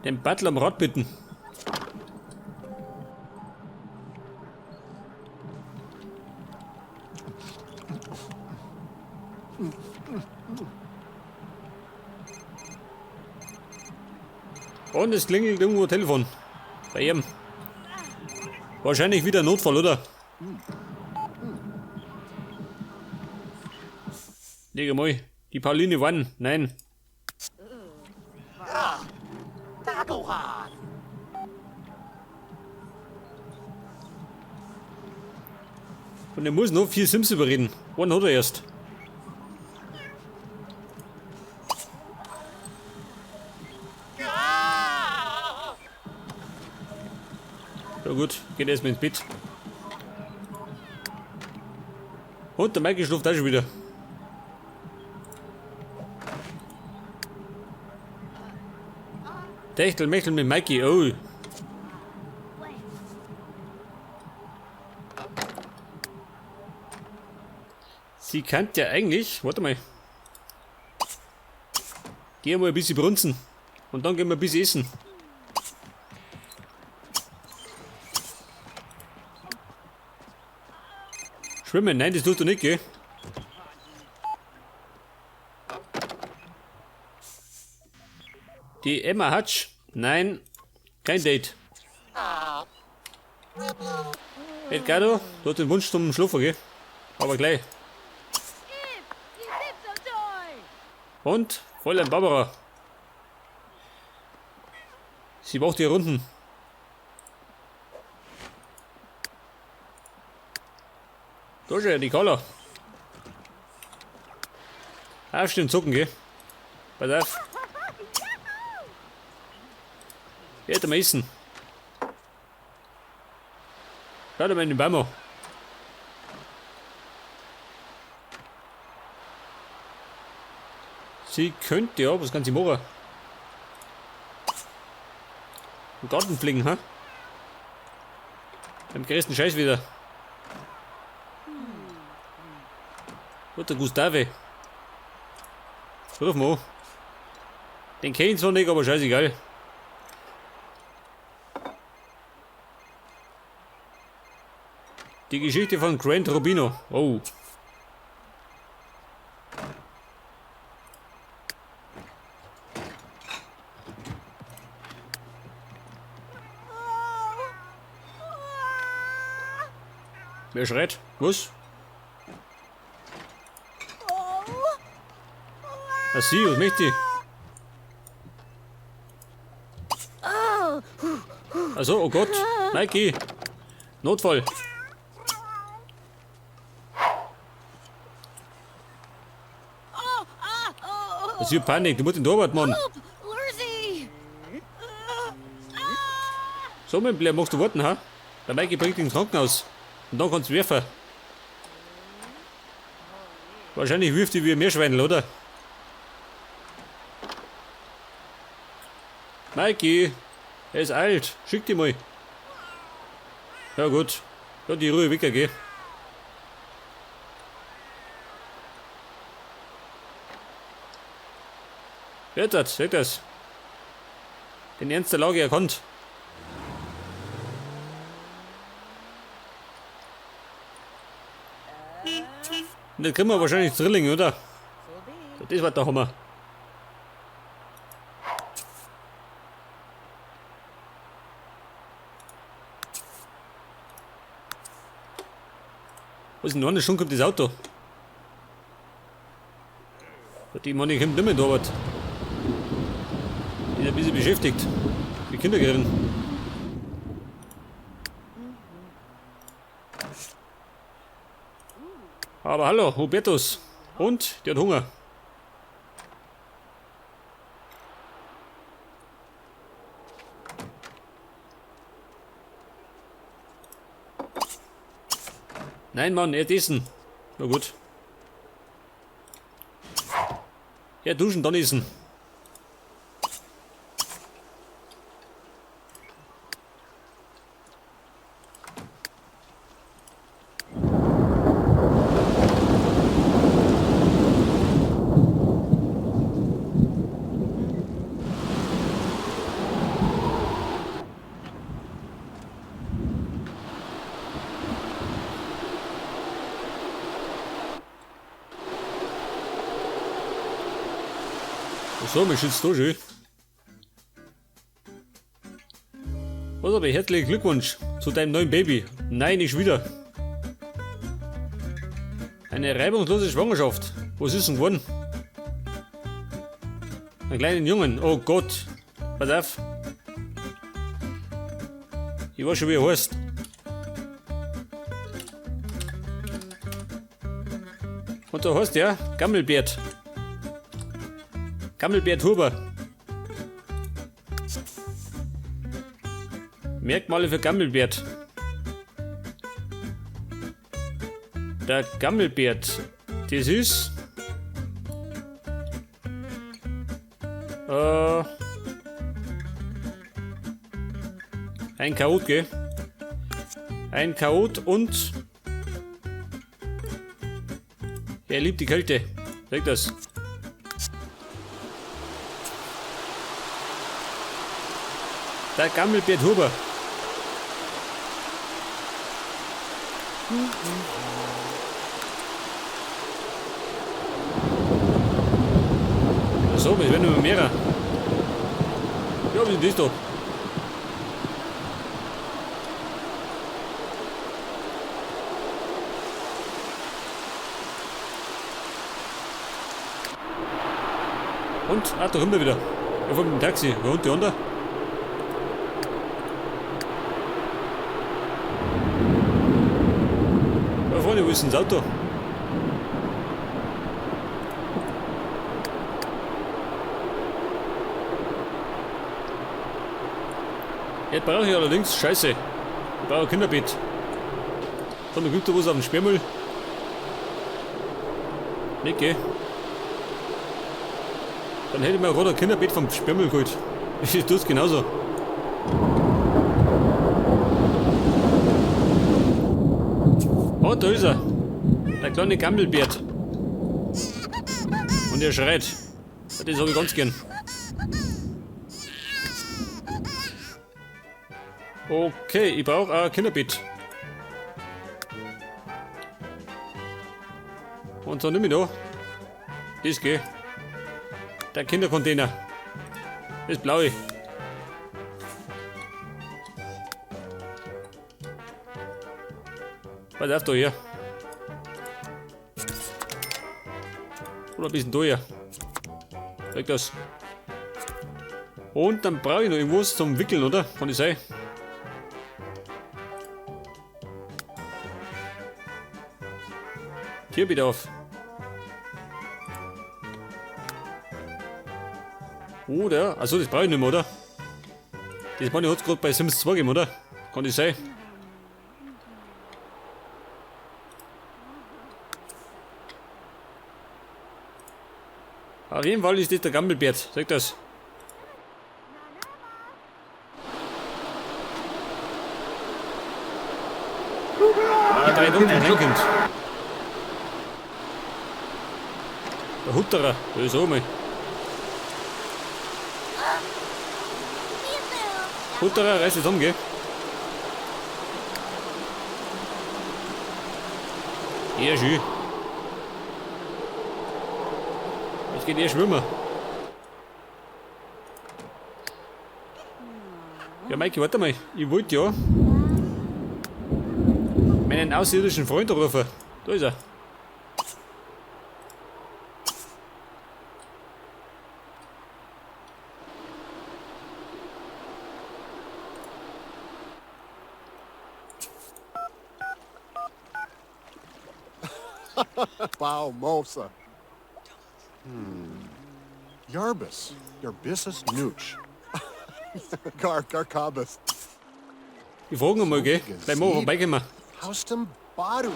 Den Butler am Rad bitten. Und es klingelt irgendwo Telefon. Bei ihm. Wahrscheinlich wieder Notfall, oder? Leg mal. Die Pauline wann? Nein. Und er muss noch 4 Sims überreden. Einen hat er erst. Ja gut, geht erstmal ins Bett. Und der Mikey schläft auch schon wieder. Techtelmechtel mit Mikey, oh. Sie kann ja eigentlich, warte mal. Geh mal ein bisschen brunzen. Und dann gehen wir ein bisschen essen. Schwimmen, nein, das tust du nicht, gell? Die Emma Hutch, nein, kein Date. Edgardo, du hast den Wunsch zum Schlafen, gell? Aber gleich. Und Fräulein Barbara. Sie braucht die Runden. Da ist ja die Carla. Ah, stimmt, zucken, gell? Pass auf. Ja, der Mason. Schau dir mal in den Baum an. Sie könnte ja, was kann sie machen? Im Garten pflegen, ha? Beim größten Scheiß wieder. Und der Gustave. Ruf mal an. Den kenn ich zwar nicht, aber scheißegal. Die Geschichte von Grant Rubino. Oh. Wer schreit? Was? Ach sie, was möchte ich? Also, oh Gott, Mikey, Notfall. Das ist ja Panik, du musst in die Arbeit, Mann. So, mein Blair, machst du warten, ha? Der Mikey bringt dich ins Krankenhaus. Und dann kannst du werfen. Wahrscheinlich wirft die wie ein Meerschweinl, oder? Mikey, er ist alt. Schick die mal. Ja gut. Ja, die Ruhe weg, gell? Hört das, seht das. Den Ernst der Lage erkannt. Und dann kriegen wir wahrscheinlich Drilling, oder? Das war der Hammer. Was in einer Stunde kommt das Auto? Die Mann kommt nicht mehr in die Arbeit. Die ist ein bisschen beschäftigt. Die Kinder kriegen. Aber hallo, Hubertus. Und? Der hat Hunger. Nein, Mann, er hat Essen. Na gut. Ja, duschen, dann essen. So, mir schützt da schön. Was aber herzlichen Glückwunsch zu deinem neuen Baby. Nein, nicht wieder. Eine reibungslose Schwangerschaft. Was ist denn geworden? Einen kleinen Jungen. Oh Gott. Pass auf. Ich weiß schon, wie er heißt. Und da heißt er Gammelbert. Gammelbert Huber. Merkmale für Gammelbert. Der Gammelbert. Das ist... ein Chaot, gell? Ein Chaot und... Er liebt die Kälte. Sag das. Der Gammelbert Huber. So, wir werden immer mehrer. Ja, wie ist das da? Und? Ah, da kommt er wieder. Er fährt mit dem Taxi. Wer und die andere? Da vorne, wo ist denn das Auto? Jetzt brauche ich allerdings Scheiße. Ich brauche ein Kinderbett. Da gibt da was auf dem Sperrmüll. Nicht, gell? Dann hätte ich mir gerade ein Kinderbett vom Sperrmüll geholt. Ich tue es genauso. Oh, da ist er. Der kleine Gammelbert. Und er schreit. Das hab ich ganz gern. Okay, ich brauch ein Kinderbett. Und so nimm ich da. Das geht. Der Kindercontainer. Das blaue. Was darf da hier? Oder ein bisschen da hier. Weg das. Und dann brauche ich noch irgendwas zum Wickeln, oder? Kann ich sein? Hier bitte auf. Oder? Achso, das brauche ich nicht mehr, oder? Das meine ich hat's grad bei Sims 2 gegeben, oder? Kann das sein? Auf jeden Fall ist das der Gammelbert, sag das. Die drei dunklen Kleinkind. Der Hutterer, da ist er mal. Hutterer, reiß dich um, gell? Ja, schön. Jetzt geht er schwimmen. Ja, Maike, warte mal. Ich wollte ja meinen außerirdischen Freund rufen. Da ist er. Wow, Mosa. Yarbus. Yarbisus Nooch. Gar Garkabus. Ich frage ihn mal, gell? Gleich mal vorbeikommen. Haustum Baru.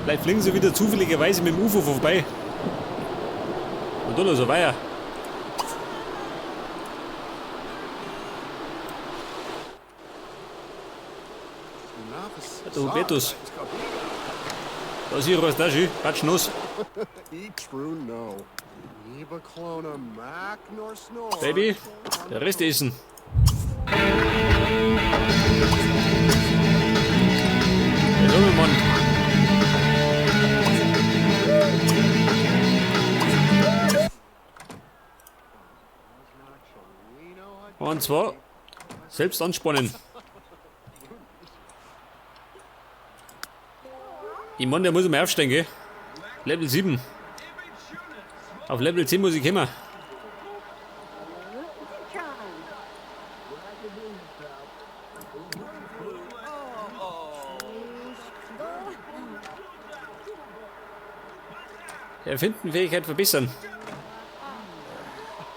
Vielleicht fliegen sie wieder zufälligerweise mit dem UFO vorbei. Und dann noch so weiter. Der Hubertus. Da ist hier was da schön. Patsch los. Baby, der Rest essen. Jetzt haben wir Und zwar selbst anspannen. Ich meine, der muss immer aufstehen, gell? Level 7. Auf Level 10 muss ich kommen. Erfindenfähigkeit verbessern.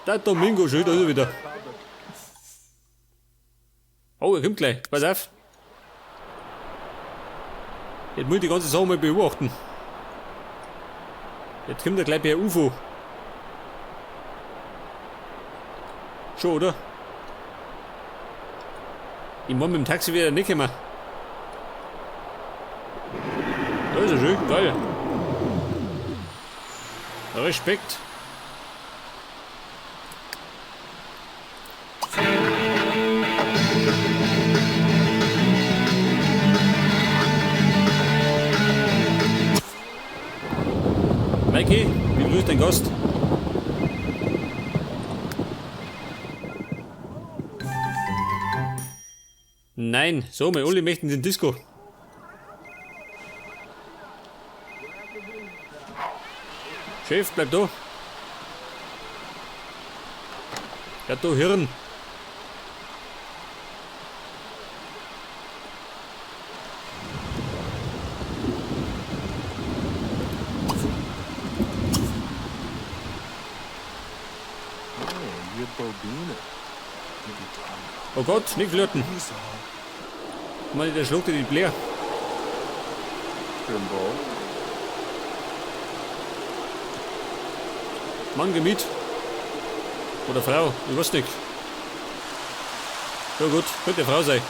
Der Domingo schon, da ist er wieder. Oh, er kommt gleich. Pass auf. Jetzt muss ich die ganze Sache mal beobachten. Jetzt kommt er gleich per UFO. Schon, oder? Ich mein, mit dem Taxi wieder nicht kommen. Da ist er schön, geil. Respekt. Mikey, wie begrüßt dein Gast? Nein, so, wir alle möchten den Disco. Chef, bleib da. Ja, du Hirn. Oh Gott, nicht flirten. Mann, der schluckt dir die Blähr. Mann, geh mit. Oder Frau, ich weiß nicht. Ja gut, könnte Frau sein.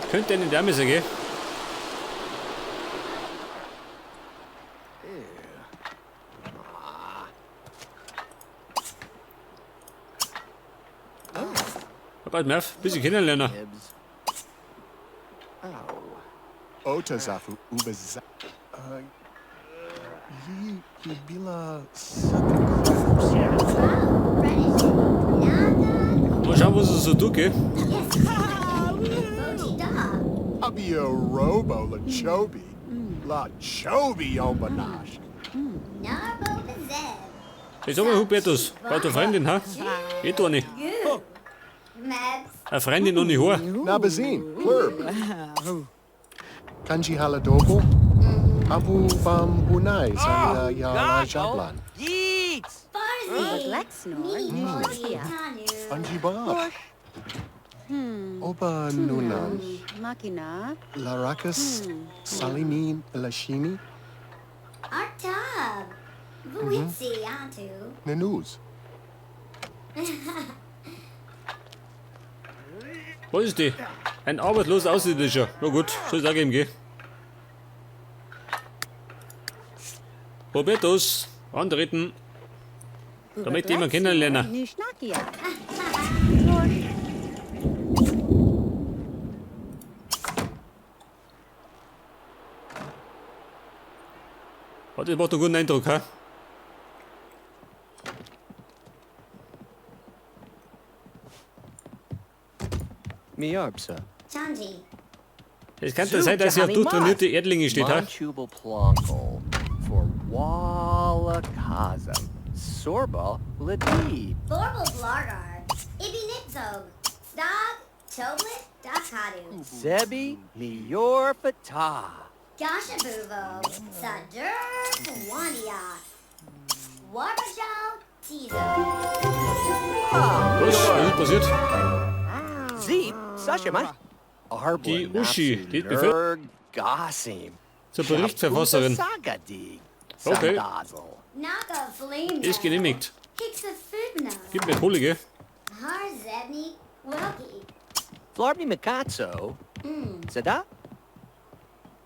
Könnte eine Dame sein, gell? Bald mehr, bisschen kennenlernen. Otazafu Ubaza. Yibila. Mal schauen, was er so tut, gell? Abia Robo La Chobi. La Chobi Ombanash. Ich sag mal, Hubertus, braucht eine Freundin, ha? Geht doch nicht. Eine Freundin ohne Haar. Nabazin, Plurb. Kanji Haladobo. Abu Bambunai Sanya Yala Jablan. Yeets! Anji Bob. Oba Nunan. Makina. Larakas Salimin Lashini. Artab. Vuitsi Antu. Nenuz. Was ist die? Ein arbeitsloser Außerirdischer. Na gut, soll ich auch geben, gell? Robertus, antreten. Da möchte ich jemand kennenlernen. Nishnakia. Hat das macht einen guten Eindruck, ha? Miarpsa. Chanji. Es kann doch sein, dass sie auf durchtrainierte Erdlinge steht, ha? Manchubal Plonkel for Wallakazam. Sorba Ladi. Borbal Blargar. Ibi Nipzog. Stog. Choblit. Dakadu. Zebi Mior Fatah. Gashabuvo. Sadur Wandiak. Warbajal Tizo. Was? Was ist passiert? Zeep Sashima. Die Uschi, die hat Befehl- Gassim. Zur Berichtsverfasserin. Sagadi. Okay. Sandasel. Naka Flamna. Ist genehmigt. Hixafubna. Gib mir Kohle, gell? Harzebni Welki. Flarbni Mikatso. Sada?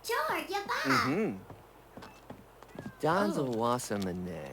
Chor Yaba. Danzel Wasamane.